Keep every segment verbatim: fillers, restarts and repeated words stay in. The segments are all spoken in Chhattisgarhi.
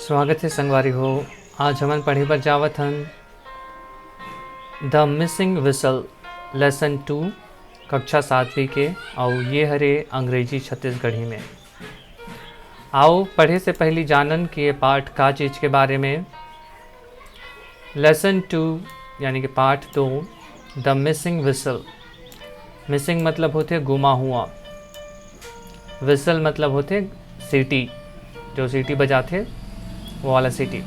स्वागत हे संगवारी हो। आज हमन पढ़े बर जावत हन The Missing Whistle, lesson two, कक्षा सातवीं के, अउ ये हरे अंग्रेजी छत्तीसगढ़ी में। आओ पढ़े से पहली जानन कि ये पाठ का चीज के बारे में। Lesson two यानी कि पाठ दो, The Missing Whistle। मिसिंग मतलब होथे गुमा हुआ, व्हिसल मतलब होथे सीटी, जो सीटी बजाथे वो वाला सीटी।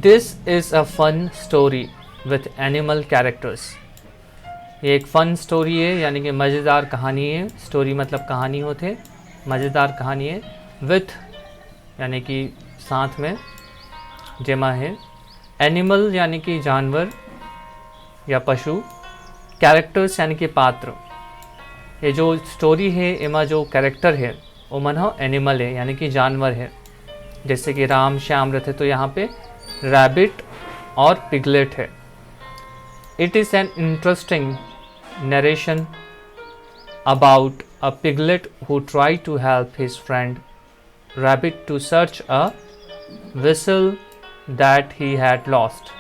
This is a fun story with animal characters। ये एक फन स्टोरी है, यानी कि मज़ेदार कहानी है। स्टोरी मतलब कहानी होथे, मज़ेदार कहानी है। विथ यानी कि साथ में, जेमा है एनिमल यानी कि जानवर या पशु, कैरेक्टर्स यानी कि पात्र। ये जो स्टोरी है, एमा जो कैरेक्टर है, ओमन ह एनिमल है यानी कि जानवर है, जैसे कि राम श्याम रहते तो यहाँ पे रैबिट और पिगलेट है। It is an interesting narration about a piglet who tried to help his friend rabbit to search a whistle that he had lost.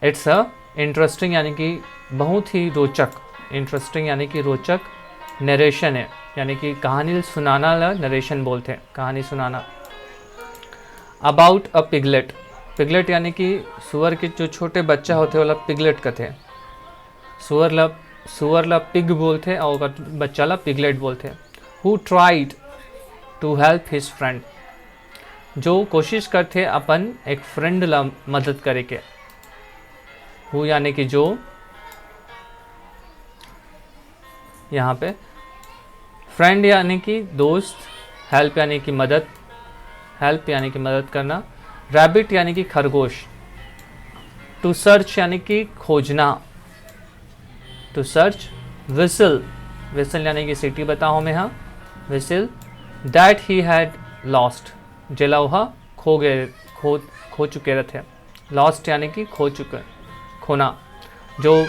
It's a interesting यानी कि बहुत ही रोचक, इंटरेस्टिंग यानी कि रोचक नरेशन है, यानी कि कहानी सुनाना ला नरेशन बोलते हैं, कहानी सुनाना। अबाउट अ पिगलेट, पिगलेट यानी कि सुअर के जो छोटे बच्चा होते हैं, ओला पिगलेट कहते हैं। सुअर ला सुअर ला पिग बोलथे और ओकर बच्चा ला पिगलेट बोलथे। Who tried to help his friend, जो कोशिश करथे अपन एक फ्रेंड ला मदद करे के। हु यानी कि जो, यहाँ पे फ्रेंड यानी कि दोस्त, हेल्प यानी कि मदद, हेल्प यानी कि मदद करना, रैबिट यानी कि खरगोश, टू सर्च यानी कि खोजना, टू सर्च, व्हिसल, व्हिसल यानी कि सीटी बताओ में हाँ, whistle, that he had lost, जेला ओहा खो गए, खो खो चुके रहते। लॉस्ट यानी कि खो चुके, खोना। जो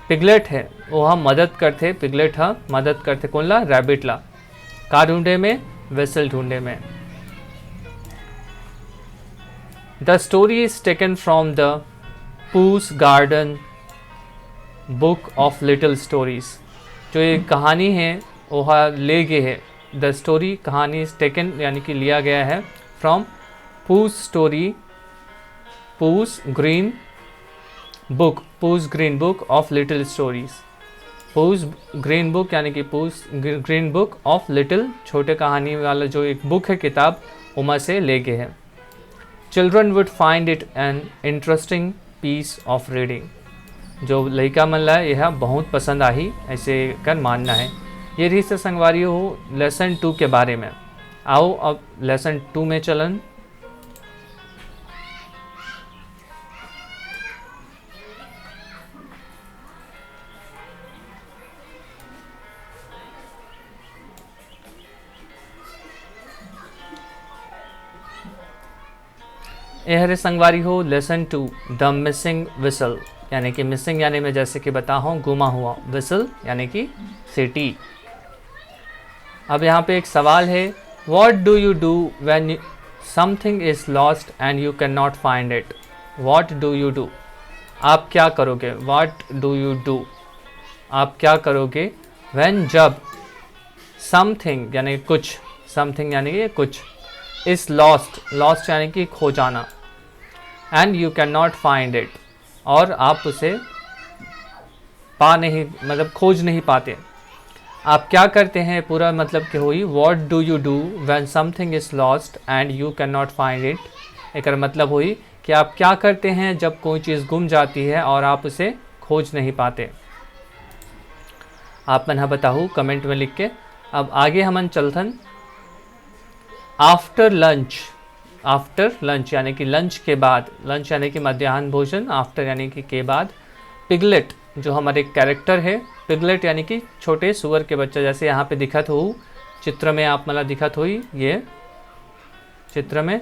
पिगलेट है, वो ह मदद करते, पिगलेट ह मदद करते कौन ला? रैबिट ला। का ढूंढे में? व्हिसल ढूंढे में। The story is taken from the Pooh's Garden book of little stories। जो ये कहानी है, वो ह ले गए है। द स्टोरी, कहानी, इज टेकन यानी कि लिया गया है फ्रॉम पूस स्टोरी, पूस ग्रीन बुक, पूस green book of little stories. पूस ग्रीन बुक यानी कि पूस ग्रीन बुक ऑफ लिटिल, छोटे कहानी वाला जो एक बुक है, किताब, उमा से ले गए हैं। Children would find it an interesting piece of reading। जो लइका मन ला यह बहुत पसंद आही, ऐसे कर मानना है। ये रही से संगवारी हो लेसन टू के बारे में। आओ अब लेसन टू में चलन। ए हरे संगवारी हो lesson two, the missing whistle, यानी कि मिसिंग यानी मैं जैसे कि बता हूँ गुमा हुआ, व्हिसल यानी कि सीटी। अब यहाँ पे एक सवाल है, what do you do when something is lost and you cannot find it? What do you do? आप क्या करोगे? What do you do? आप क्या करोगे when, जब, समथिंग यानी कुछ, समथिंग यानी कि कुछ, इज लॉस्ट, लॉस्ट यानी कि खो जाना, and you cannot find it, और आप उसे पा नहीं, मतलब खोज नहीं पाते। आप क्या करते हैं, पूरा मतलब कि हुई, what do you do when something is lost and you cannot find it? एकर मतलब हुई कि आप क्या करते हैं जब कोई चीज़ गुम जाती है और आप उसे खोज नहीं पाते। आप मन ह बताहू कमेंट में लिख के। अब आगे हमन चलथन। After lunch, after lunch यानी कि लंच के बाद, लंच यानी कि मध्यान्ह भोजन, आफ्टर यानी कि के बाद, पिगलेट जो हमारे कैरेक्टर है, पिगलेट यानी कि छोटे सुअर के बच्चा, जैसे यहाँ पे दिखत हो चित्र में, आप मन ला दिखत होई ये चित्र में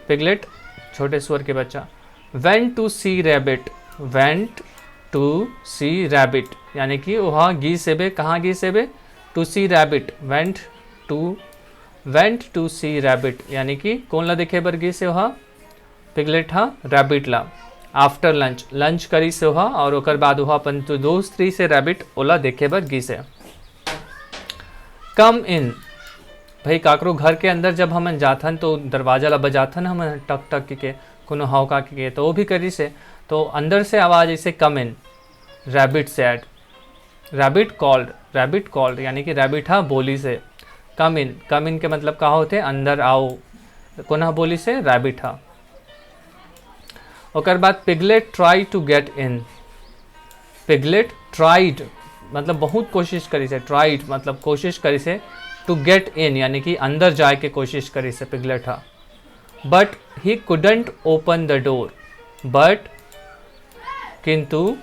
पिगलेट, छोटे सुअर के बच्चा, went to see rabbit, went to see rabbit यानी कि वह गी सेबे, कहाँ गी सेबे? To see rabbit, went to Went to see rabbit, यानी कि कोन ला देखे बर गिस हे ओहा? पिगलेट हा रैबिट ला। After lunch, लंच करिस हे ओहा, और ओकर बाद ओहा अपन जो दोस्त रहिस हे रैबिट, ओला देखे बर गिस हे। Come in, भाई, काकरो घर के अंदर जब हमन जाथन तो दरवाजा ला बजाथन हमन टक टक के, कोनो हव का के, तो वो भी करिस हे। तो अंदर से आवाज ऐसे, "Come in," rabbit said। Rabbit called, rabbit called, यानी कि रैबिट हा बोलिस हे। Come in, come in के मतलब का होथे? अंदर आओ। कोन हा बोलिस हे? रैबिट हा। ओकर बाद piglet try to get in। Piglet tried, मतलब बहुत कोशिश करिस हे, ट्राइड मतलब कोशिश करिस हे, to get in यानी कि अंदर जाए के कोशिश करिस हे पिगलेट हा। But he couldn't open the door, but, किंतु,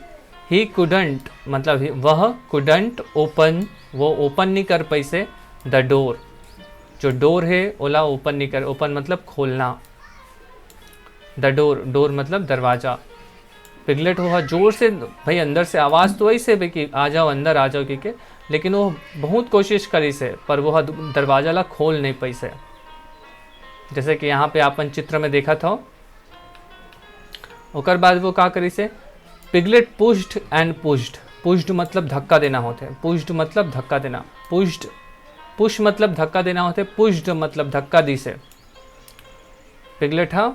he couldn't मतलब ही, वह couldn't open, वो ओपन नहीं कर पाइस हे, the door, जो डोर हे ओला ओपन नहीं कर, ओपन मतलब खोलना, the door, डोर मतलब दरवाजा। पिगलेट वो हा जोर से, भाई, अंदर से आवाज तो आइस हे भाई कि आ जाओ, अंदर आ जाओ के, लेकिन वो बहुत कोशिश करिस हे, पर वो हा दरवाजा ला खोल नहीं पाइस हे। जैसे कि यहाँ पे आपन चित्र में देखत हव, ओकर बाद वो का करिस हे? Piglet pushed and pushed। Pushed मतलब धक्का देना होथे, pushed मतलब धक्का देना, pushed, push मतलब धक्का देना होथे, pushed मतलब धक्का दिस हे। पिगलेट हा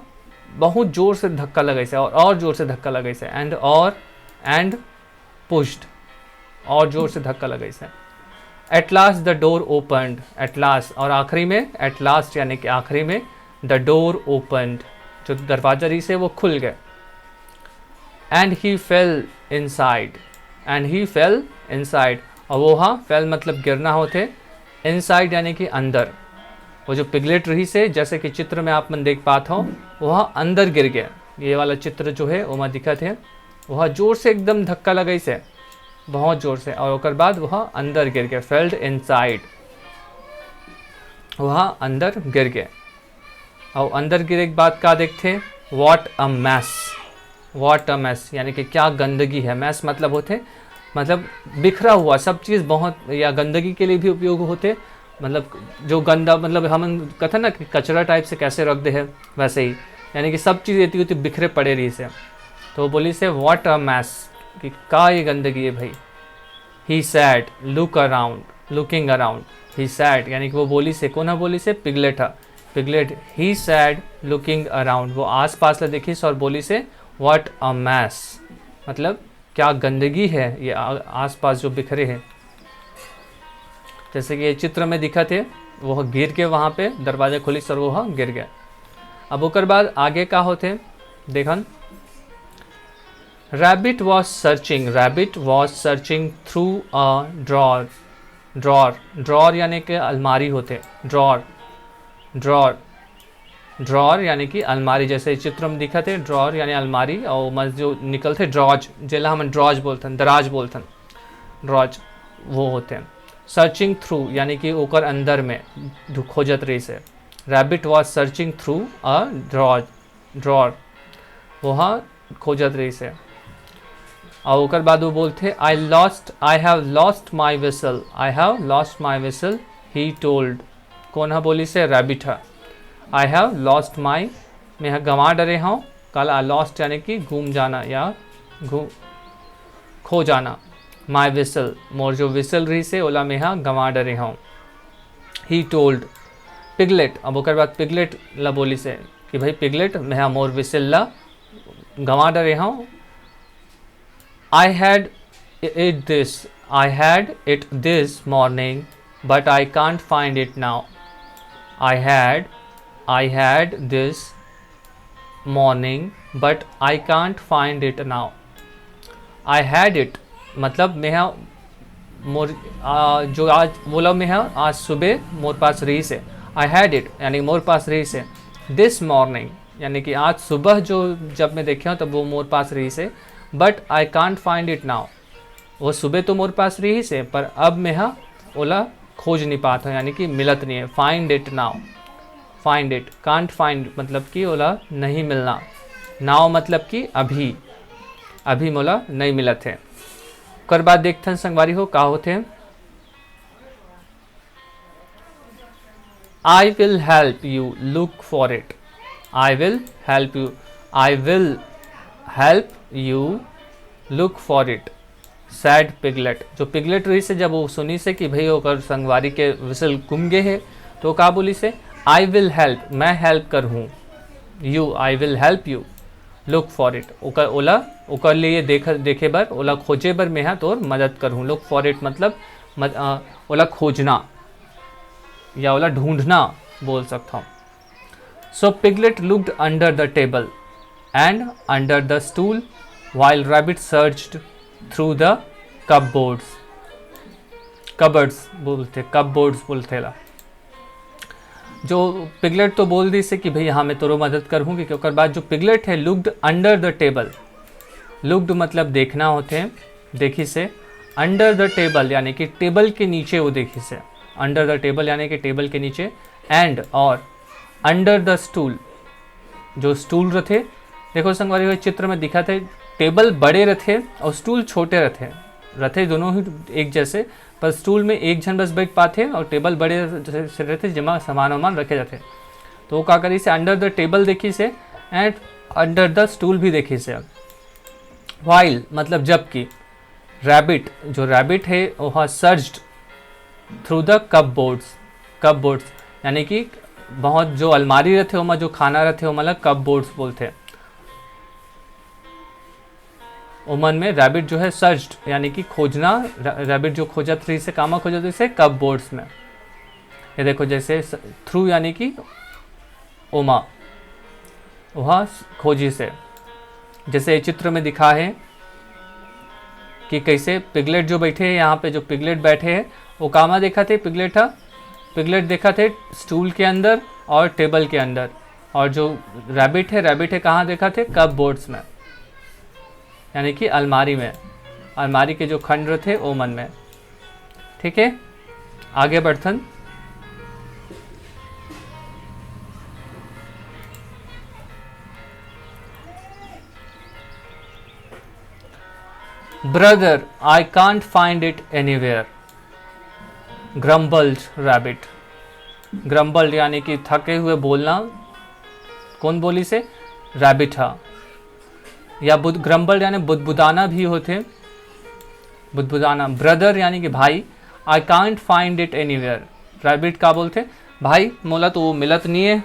बहुत जोर से धक्का लगाइस हे और, और जोर से धक्का लगाइस हे, and, और, and pushed, और जोर से धक्का लगाइस हे। At last the door opened, at last, और आखिरी में, at last यानी कि आखिरी में, the door opened, जो दरवाजा रहिस हे वो खुल गए। And he fell inside, and he fell inside, और वो हा, fell मतलब गिरना होथे, inside यानी कि अंदर। वो जो पिगलेट रहिस हे, जैसे कि चित्र में आप मन देख पात हव, वो हा अंदर गिर गए। ये वाला चित्र जो हे ओमा दिखत हे, वो हा जोर से एकदम धक्का लगाइस हे, बहुत जोर से, और ओकर बाद वो हा अंदर गिर गए, fell inside, वो हा अंदर गिर गए। और अंदर गिरे के बाद का देखथे? What a mess, what a mess, यानी कि क्या गंदगी है। Mess मतलब होथे, मतलब बिखरा हुआ, सब चीज़ बहुत, या गंदगी के लिए भी उपयोग होथे, मतलब जो गंदा, मतलब हमन कथन ना कि कचरा टाइप से कैसे रख दे है, वैसे ही, यानी कि सब चीज़ एती ओती बिखरे पड़े रहिस हे। तो वो बोलिस हे, "What a mess," कि का ये गंदगी है भाई। He said, "Look around, looking around." He said, यानी कि वो बोलिस हे, कोन हा बोलिस हे? पिगलेट हा। Piglet, he said, looking around, वो आसपास ला देखिस और बोलिस हे, "What a mess," मतलब क्या गंदगी है ये आ-, आसपास जो बिखरे है। जैसे कि ये चित्र में दिखत हे, वो गिर के वहाँ पे दरवाजा खोलिस और वो गिर गया। अब ओकर बाद आगे का होथे, देखन, Rabbit was searching, rabbit was searching through a drawer, drawer, drawer यानी कि अलमारी होथे, drawer, drawer, drawer यानी कि अलमारी, जैसे चित्र में दिखत हे, drawer यानी अलमारी, और ओमा जो निकलथे drawers, जेला हमन drawers बोलथन, दराज बोलथन, drawers वो होथे। Searching through यानी कि ओकर अंदर में ढु-, खोजत रहिस हे। Rabbit was searching through a drawer, drawer, वो हा खोजत रहिस हे। और ओकर बाद वो बोलथे, "I lost, I have lost my whistle, I have lost my whistle," he told। कोन हा बोलिस हे? रैबिट हा। "I have lost my," मैं हा गंवा डरे हव। काला? Lost यानी कि गुम जाना या घु-, खो जाना। "My whistle," मोर जो whistle रहिस हे, ओला मैं हा गंवा डरे हव। He told, पिगलेट, अब ओकर बाद पिगलेट ला बोलिस हे कि भाई पिगलेट, मैं हा मोर whistle ला गंवा डरे हव। I had it this, I had it this morning, but I can't find it now. I had, I had this morning, but I can't find it now. I had it, मतलब मैं हा मोर, आ, जो आज, वोला मैं हा आज सुबह मोर पास रहिस हे। I had it यानी मोर पास रहिस हे। This morning यानी कि आज सुबह जो जब मैं देखे हव तब वो मोर पास रहिस हे। But I can't find it now, वो सुबह तो मोर पास रहिस हे, पर अब मैं हा ओला खोज नहीं पात हव, यानी कि मिलत नहीं है। Find it now, find it, can't find मतलब कि ओला नहीं मिलना, now मतलब कि अभी, अभी मोला नहीं मिलत हे। ओकर बाद देखथन संगवारी हो का होथे। I will help you look for it. I will help you. I will help you look for it, said Piglet. जो पिगलेट रहिस हे, जब वो सुनिस हे कि भाई ओकर संगवारी के व्हिसल गुम गे हे, तो का बोलिस हे? I will help, मैं हेल्प करहूँ। You, I will help you look for it. ओकर, ओला, ओकर लिए देख, देखे बर, ओला खोजे बर मैं हा तोर मदद करहूँ। Look for it मतलब मद, अ, ओला खोजना या ओला ढूंढना बोल सकथों। So Piglet looked under the table and under the stool while Rabbit searched through the cupboards. Cupboards बोलथे, कपबोर्ड्स बोलथे ला। जो पिगलेट तो बोल दिस हे कि भाई हाँ, मैं तोरो मदद करहूँ, क्योंकि ओकर बाद जो पिगलेट हे, looked under the table, looked मतलब देखना होथे, देखिस हे, under the table यानी कि टेबल के नीचे वो देखिस हे, under the table यानी कि टेबल के नीचे, and और under the stool, जो स्टूल रथे, देखो संगवारी हो, चित्र में दिखत हे, टेबल बड़े रथे और स्टूल छोटे रथे, रथे दोनों ही एक जैसे, पर स्टूल में एक झन बस बैठ पाथे और टेबल बड़े रथे, जेमा सामान वामान रखे जाथे। तो वो का करिस हे, under the table देखिस हे and under the stool भी देखिस हे। While मतलब जबकि, रैबिट, जो रैबिट हे, ओह searched through the cupboards, cupboards यानी कि बहुत जो अलमारी रथे, ओमा जो खाना रथे, ओमा ला कपबोर्ड्स बोलथे। ओमन में रैबिट जो हे, searched यानी कि खोजना, र-, रैबिट जो खोजत रहिस हे, कामा खोजत रहिस हे, कपबोर्ड्स में। ये देखो, जैसे थ्रू यानी कि ओमा, ओहा खोजिस हे। जैसे ये चित्र में दिखा हे कि कैसे पिगलेट जो बैठे हे, यहाँ पे जो पिगलेट बैठे हे, वो कामा देखत हे पिगलेट हा? पिगलेट देखत हे स्टूल के अंदर और टेबल के अंदर, और जो रैबिट हे, रैबिट हे कहाँ देखत हे? कपबोर्ड्स में, यानी कि अलमारी में, अलमारी के जो खंड रथे ओमन में। ठीक है, आगे बढ़थन। Brother, I can't find it anywhere, grumbled Rabbit. Grumbled यानी कि थके हुए बोलना। कौन बोलिस हे? रैबिट हा। या बुद-, grumbled यानी बुदबुदाना भी होथे। बुदबुदाना। Brother यानी कि भाई। I can't find it anywhere। Rabbit का बोलथे? भाई, मोला तो वो मिलत नहीं है,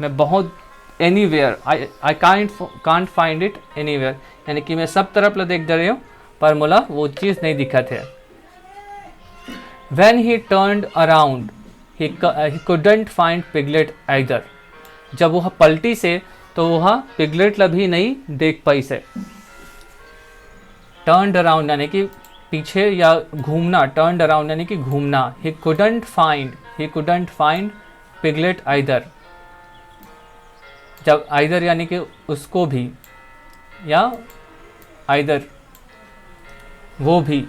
मैं बहुत, anywhere, I, I can't, can't find it anywhere, यानी कि मैं सब तरफ ला देख डरे हूँ, पर मोला वो चीज़ नहीं दिखत है। When he turned around, he cou-, he couldn't find Piglet either. जब वह पलटिस हे, तो वह पिगलेट ला भी नहीं देख पाइस हे। Turned around यानी कि पीछे या घूमना, turned around यानी कि घूमना। He couldn't find, he couldn't find Piglet either। जब either यानी कि उसको भी, या either वो भी,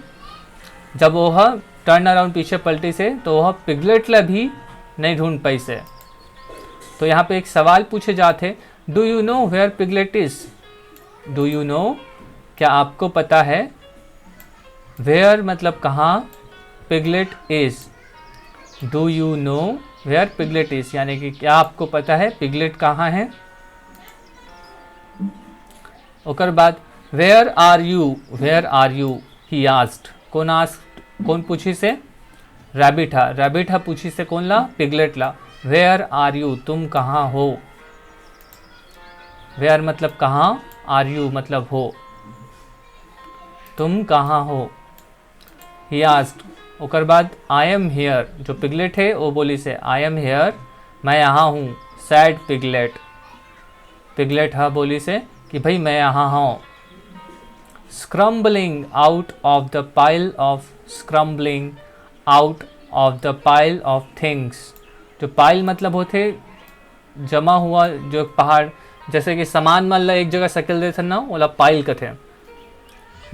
जब वह turn around पीछे पलटिस हे, तो वह पिगलेट ला भी नहीं ढूंढ पाइस हे। तो यहाँ पे एक सवाल पूछे जात हे, Do you know where Piglet is? Do you know, क्या आपको पता है? Where मतलब कहाँ, Piglet is। Do you know where Piglet is, यानी कि क्या आपको पता है पिगलेट कहाँ है? ओकर बाद, Where are you? Where are you? He asked। कौन asked? कौन पूछिस हे? रैबिट हा। रैबिट हा पूछिस हे कौन ला? पिगलेट ला। Where are you? तुम कहाँ हो? Where मतलब कहाँ, are you मतलब हो, तुम कहाँ हो? He asked। ओकर बाद, I am here, जो पिगलेट हे वो बोलिस हे, I am here, मैं यहाँ हूँ। Said Piglet। पिगलेट हा बोलिस हे कि भाई मैं यहाँ हूँ। Scrambling out of the pile of, scrambling out of the pile of things, जो पाइल मतलब होथे जमा हुआ जो पहाड़, जैसे कि सामान मन ला एक जगह सकेल देथन ना, ओला पाइल कथे।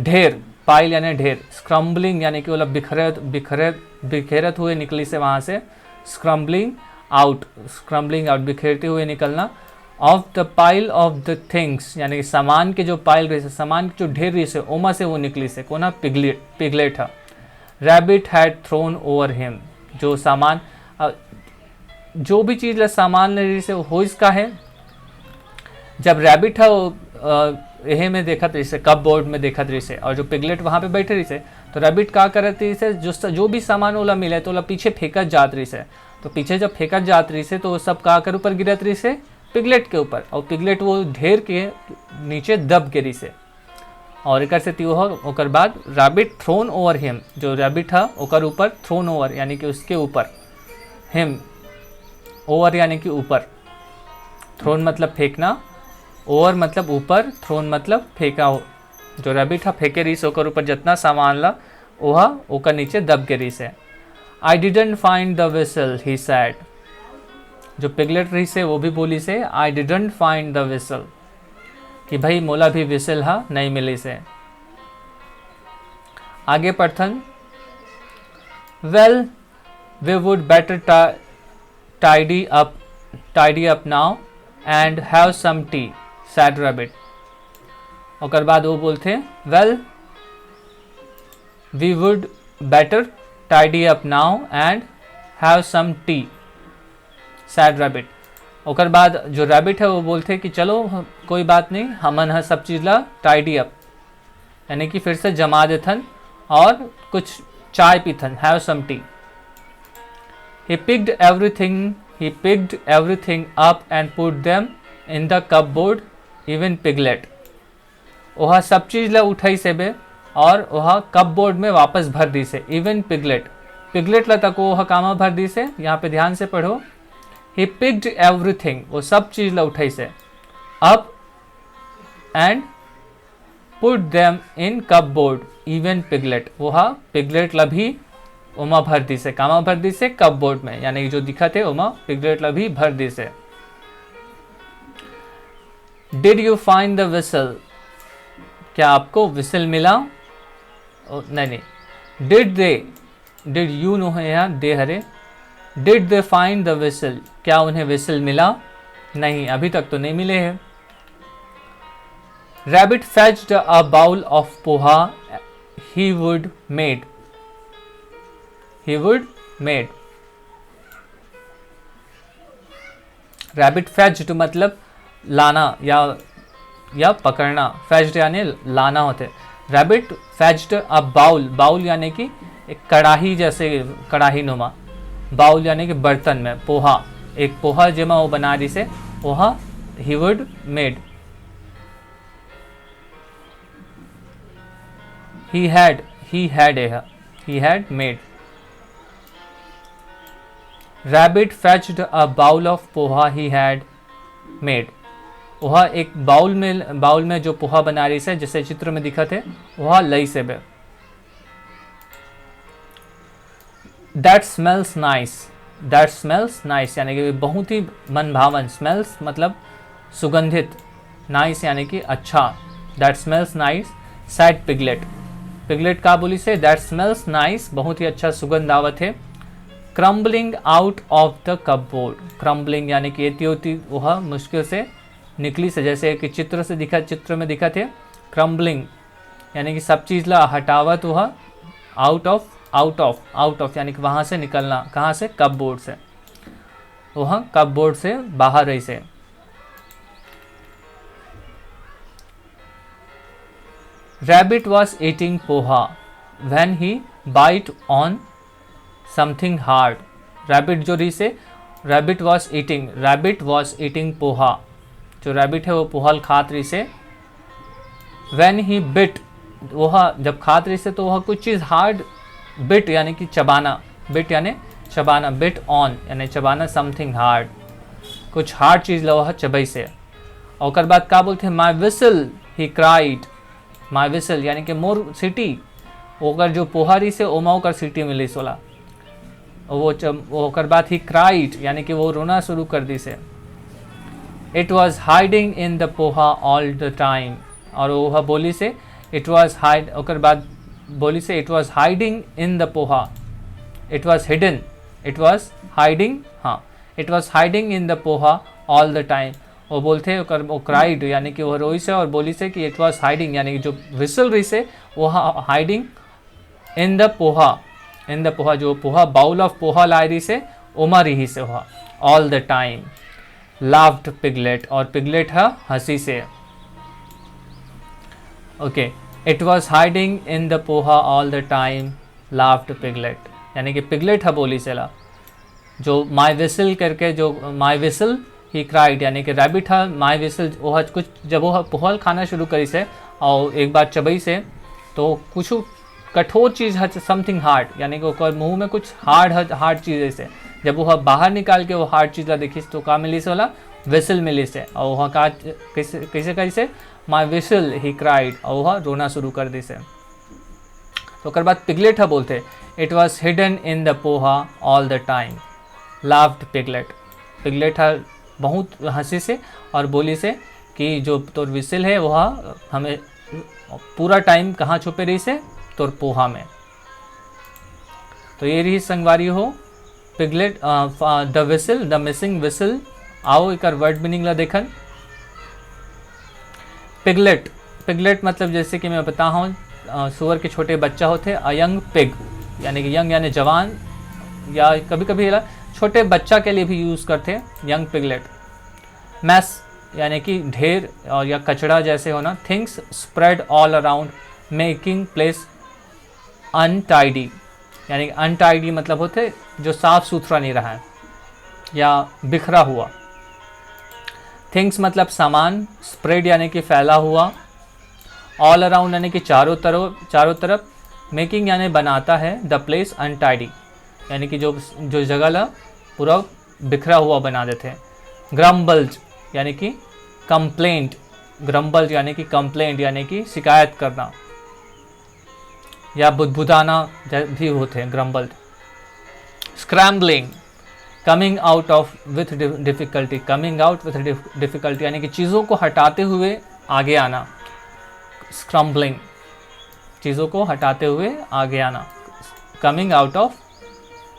ढेर, पाइल यानी ढेर। Scrambling यानी कि ओला बिखरे, बिखरे, बिखेरत हुए निकलिस हे वहाँ से। Scrambling out, scrambling out, बिखेरते हुए निकलना। Of the pile of the things यानी कि सामान के जो पाइल रहिस हे, सामान के जो ढेर रहिस हे, ओमा से वो निकलिस हे। कोन हा? पिगलेट, पिगलेट हा। Rabbit had thrown over him, जो सामान, अ, जो भी चीज ला सामान ले रहिस हे, वो होइस का हे? जब रैबिट ह, अ, एहे में देखत रहिस हे, कपबोर्ड में देखत रहिस हे, और जो पिगलेट वहाँ पे बैठे रहिस हे, तो रैबिट का करत रहिस हे, जो स-, जो भी सामान ओला मिले, तो ओला पीछे फेंकत जात रहिस हे। तो पीछे जब फेंकत जात रहिस हे, तो वो सब का कर ऊपर गिरत रहिस हे? पिगलेट के ऊपर। और पिगलेट वो ढेर के नीचे दब गे रहिस हे। और एकर सेती ओह, ओकर बाद rabbit thrown over him, जो रैबिट ह, ओकर ऊपर, thrown over यानी कि उसके ऊपर, him, over यानी कि ऊपर, thrown मतलब फेंकना, over मतलब ऊपर, thrown मतलब फेंका हो। जो रैबिट ह फेंके रहिस ओकर ऊपर जतना सामान ला, ओह ओकर नीचे दब गे रहिस हे। "I didn't find the whistle," he said. जो पिगलेट रहिस हे, वो भी बोलिस हे, "I didn't find the whistle," कि भाई, मोला भी व्हिसल ह नहीं मिलिस हे। आगे पढ़थन। "Well, we would better ti-, tidy up, tidy up now and have some tea," said rabbit. ओकर बाद वो बोलथे, "Well, we would better tidy up now and have some tea," said rabbit. ओकर बाद जो रैबिट है, वो बोलथे कि चलो, कोई बात नहीं, हमन ह सब चीज ला टाइडी अप, यानी कि फिर से जमा देथन और कुछ चाय पीथन, have some tea. He picked everything, he picked everything up and put them in the cupboard, even Piglet. ओहा सब चीज ला उठाइस हे बे और ओहा कपबोर्ड में वापस भर दिस हे, even Piglet. पिगलेट ला तक ओहा कामा भर दिस हे, यहाँ पे ध्यान से पढ़ो। He picked everything, वो सब चीज ला उठाइस हे, up and put them in cupboard, even Piglet. ओहा पिगलेट ला भी ओमा भर दिस हे, कामा भर दिस हे? कपबोर्ड में, यानी कि जो दिखत हे ओमा पिगलेट ला भी भर दिस हे। Did you find the whistle? क्या आपको व्हिसल मिला? ओ, नहीं, नहीं। Did they, did you नो हे यहाँ, they हरे। Did they find the whistle? क्या उन्हें व्हिसल मिला? नहीं, अभी तक तो नहीं मिले हैं। Rabbit fetched a bowl of poha he would made. He would made. Rabbit fetched मतलब लाना या, या पकड़ना। फेच्ड यानी लाना होथे। Rabbit fetched a bowl, bowl यानी कि एक कड़ाही जैसे, कड़ाही नुमा। बाउल यानी कि बर्तन में पोहा, एक पोहा जेमा वो बना दिस हे, poha he would made. He had, he had a, he had made. Rabbit fetched a bowl of poha he had made. ओहा एक बाउल में, बाउल में जो पोहा बना रहिस हे, जैसे चित्र में दिखत हे, ओहा लइस हे बे। That smells nice. That smells nice यानी कि बहुत ही मनभावन। Smells मतलब सुगंधित, nice यानी कि अच्छा। That smells nice, said Piglet. Piglet का बोलिस हे? That smells nice, बहुत ही अच्छा सुगंध आवत हे। Crumbling out of the cupboard. Crumbling यानी कि एती ओती ओहा मुश्किल से निकलिस हे, जैसे कि चित्र से दिखा, चित्र में दिखत हे। Crumbling यानी कि सब चीज ला हटावत ओहा। Out of, out of, out of यानी कि वहां से निकलना। कहाँ से? कपबोर्ड से। ओहा कपबोर्ड से बाहर रहिस हे। Rabbit was eating poha when he bite on something hard. Rabbit जो रहिस हे, rabbit was eating, rabbit was eating poha. जो रैबिट है, वो पोहा ल खात रहिस हे। When he bit, ओहा जब खात रहिस हे, तो ओहा कुछ चीज हार्ड, बिट यानी कि चबाना, बिट यानी चबाना, bit on यानी चबाना, something hard, कुछ हार्ड चीज ला ओहा चबइस हे। और ओकर बाद का बोलथे? My whistle, he cried. My whistle यानी कि मोर सीटी, ओकर जो पोहा रहिस हे, ओमा ओकर सीटी मिलिस ओला। वो च-, वो ओकर बाद he cried यानी कि वो रोना शुरू कर दिस हे। It was hiding in the poha all the time. और वो ह बोलिस हे, it was hide, ओकर बाद बोलिस हे, it was hiding in the poha. It was hidden. It was hiding, हाँ, it was hiding in the poha all the time. वो बोलथे, ओकर, वो क्राइड यानी कि वो रोइस हे और बोलिस हे कि it was hiding यानी कि जो व्हिसल रहिस हे, वो hiding in the poha, in the poha, जो पोहा, बाउल ऑफ पोहा लाए रहिस हे, ओमा रहिस हे ओहा। all the time, laughed Piglet, और पिगलेट ह हंसी से। Okay, it was hiding in the poha all the time, laughed Piglet। यानी कि पिगलेट ह बोलिस एला, जो my whistle करके, जो my whistle, he cried, यानी कि रैबिट ह my whistle, वो ह कुछ, जब वो ह पोहा ल खाना शुरू करिस हे और एक बार चबइस हे, तो कुछ कठोर चीज ह, something hard, यानी कि ओकर मुंह में कुछ हार्ड, हार्ड चीज ऐसे। जब वो ह बाहर निकाल के वो हार्ड चीज ला देखिस, तो का मिलिस ओला? व्हिसल मिलिस हे। और वह का, कैसे, कैसे करिस हे? My whistle, he cried, और वह रोना शुरू कर दिस हे। तो ओकर बाद पिगलेट ह बोलथे, it was hidden in the poha all the time, laughed Piglet। Piglet ह बहुत हंसिस हे और बोलिस हे कि जो तोर व्हिसल हे, वह हमें पूरा टाइम कहाँ छुपे रहिस हे? तोर पोहा में। तो ये रहिस संगवारी हो, piglet, the whistle, the missing whistle. आओ एकर वर्ड मीनिंग ला देखन। पिगलेट, पिगलेट मतलब जैसे कि मैं बता हूँ, अ, सुअर के छोटे बच्चा होथे, a young pig, यानी कि यंग यानी जवान, या कभी कभी एला छोटे बच्चा के लिए भी यूज करथे, यंग पिगलेट। मैस यानी कि ढेर और या कचरा जैसे होना। Things spread all around, making place untidy, यानी अनटाइडी मतलब होथे जो साफ सुथरा नहीं रहा है या बिखरा हुआ। थिंग्स मतलब सामान, स्प्रेड यानी कि फैला हुआ, ऑल अराउंड यानी कि चारों तरफ, चारों तरफ, मेकिंग यानी बनाता है, द प्लेस अनटाइडी, यानी कि जो, जो जगह ला पूरा बिखरा हुआ बना देथे। ग्रम्बल्ड यानी कि कंप्लेंट, ग्रम्बल्ड यानी कि कंप्लेंट यानी कि शिकायत करना या बुदबुदाना जै-, भी होथे grumbled. Scrambling, coming out of with difficulty, coming out with difficulty यानी कि चीज़ों को हटाते हुए आगे आना। स्क्रम्बलिंग, चीज़ों को हटाते हुए आगे आना। Coming out of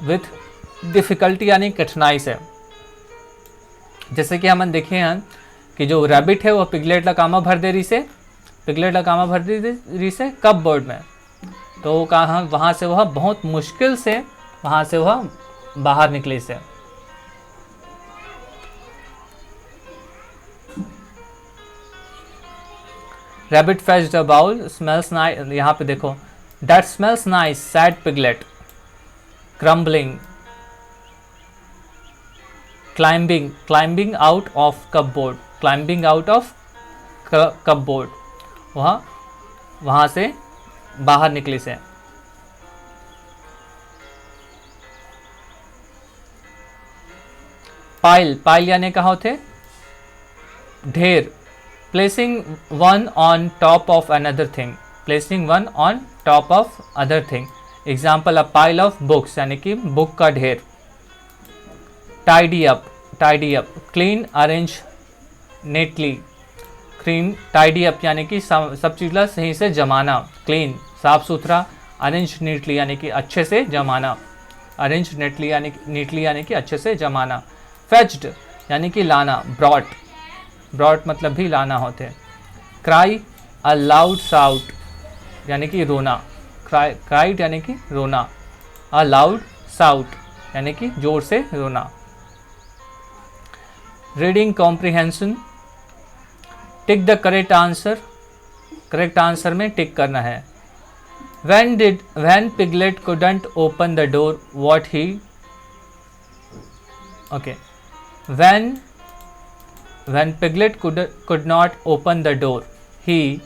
with difficulty यानी कठिनाई से। जैसे कि हमन देखे हैं कि जो रैबिट है वो पिगलेट ला कामा भर दे रहिस हे, पिगलेट ला कामा भर दे रहिस हे कपबोर्ड में। तो कहाँ, वहाँ से वह बहुत मुश्किल से वहाँ से वह बाहर निकलिस हे। Rabbit fetched a bowl, smells nice। यहाँ पे देखो, that smells nice, said Piglet, grumbling, climbing, climbing out of cupboard, climbing out of cupboard। वहाँ, वहाँ से बाहर निकलिस हे। पाइल, पाइल यानी का होथे? ढेर। Placing one on top of another thing, placing one on top of other thing। Example, a pile of books यानी कि बुक का ढेर। Tidy up, tidy up, clean, arrange neatly, clean, tidy up यानी कि सब, सब चीज़ ला सही से जमाना, क्लीन, साफ सुथरा, अरेंज नीटली यानी कि अच्छे से जमाना, अरेंज नेटली यानी, नीटली यानी कि अच्छे से जमाना। फेच्ड यानी कि लाना, ब्रॉट, ब्रॉट मतलब भी लाना होथे। क्राई, अ लाउड साउट यानी कि रोना, क्राई, क्राइड यानी कि रोना, अ लाउड साउट यानी कि जोर से रोना। Reading comprehension, tick the correct answer, correct answer में टिक करना है। When did, when Piglet couldn't open the door, what he, okay, when, when Piglet could, could not open the door, he,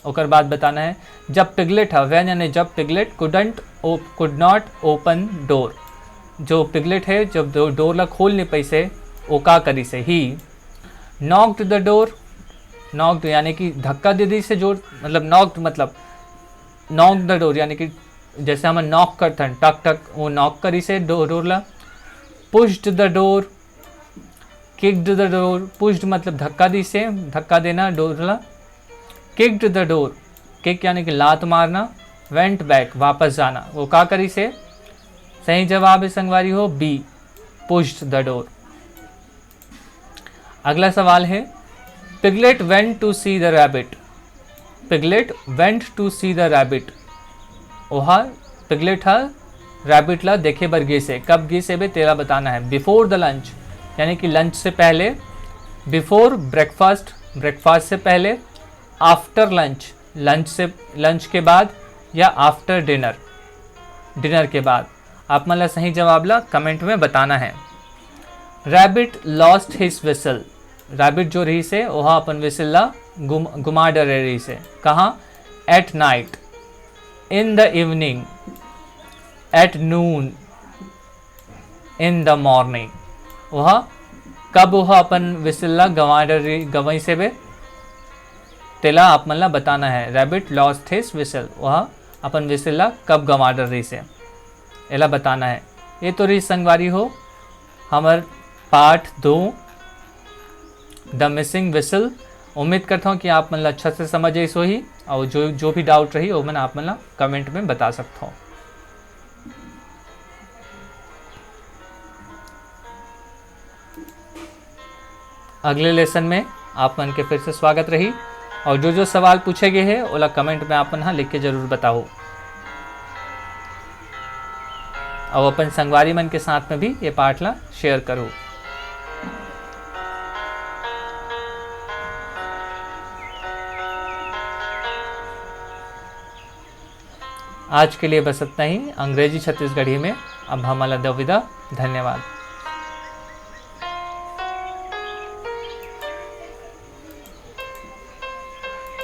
ओकर बाद बताना है जब पिगलेट ह, व्हेन यानी जब piglet, couldn't, could not open door, जो पिगलेट है जब डोर ला खोल नहीं पैसे, वो का करिस हे? He knocked the door, knocked यानी कि धक्का दे दिस हे जोर, मतलब knocked मतलब knock the door यानी कि जैसे हम नॉक करथन टक टक, वो नॉक करिस हे डो-, डोर ला। Pushed the door, kicked the door, pushed मतलब धक्का दिस हे, धक्का देना डोर ला। Kicked the door, किक यानी कि लात मारना। Went back, वापस जाना। वो का करिस हे? सही जवाब है संगवारी हो बी, pushed the door। अगला सवाल है, Piglet went to see the rabbit। Piglet went to see the rabbit। ओहा, पिगलेट ह रैबिट ला देखे बर गिस हे। कब गिस हे बे, तेला बताना है। Before the lunch, यानी कि लंच से पहले, बिफोर ब्रेकफास्ट, ब्रेकफास्ट से पहले, आफ्टर लंच, लंच से, लंच के बाद, या आफ्टर डिनर, डिनर के बाद। आप मन ला सही जवाब ला कमेंट में बताना है। Rabbit lost his whistle. Rabbit जो रहिस हे, ओहा अपन विसिल ला गुम, गुमा डरे रहिस हे। कहाँ? At night, in the evening, at noon, in the morning. ओहा कब ओहा अपन विसिल ला गंवा डर रही, गंवइस हे बे, तेला आप मन ला बताना है। रैबिट लॉस्ट हिज विसल, ओहा अपन विसिल ला कब गंवा डर रहिस हे, एला बताना है। ये तो रही संगवारी हो हमर पाठ दो, द मिसिंग विसल। उम्मीद करता हूँ कि आप मन ला अच्छा से समझ आइस होही, और जो, जो भी डाउट रही, वो मन आप मन ला कमेंट में बता सकता हूँ। अगले लेसन में आप मन के फिर से स्वागत रही, और जो जो सवाल पूछे गए हे, ओला कमेंट में आप मन ह लिख के जरूर बताओ, और अपन संगवारी मन के साथ में भी ये पाठ ला शेयर करो। आज के लिए बस इतना ही। अंग्रेजी छत्तीसगढ़ी में अब हमन ला दो विदा। धन्यवाद।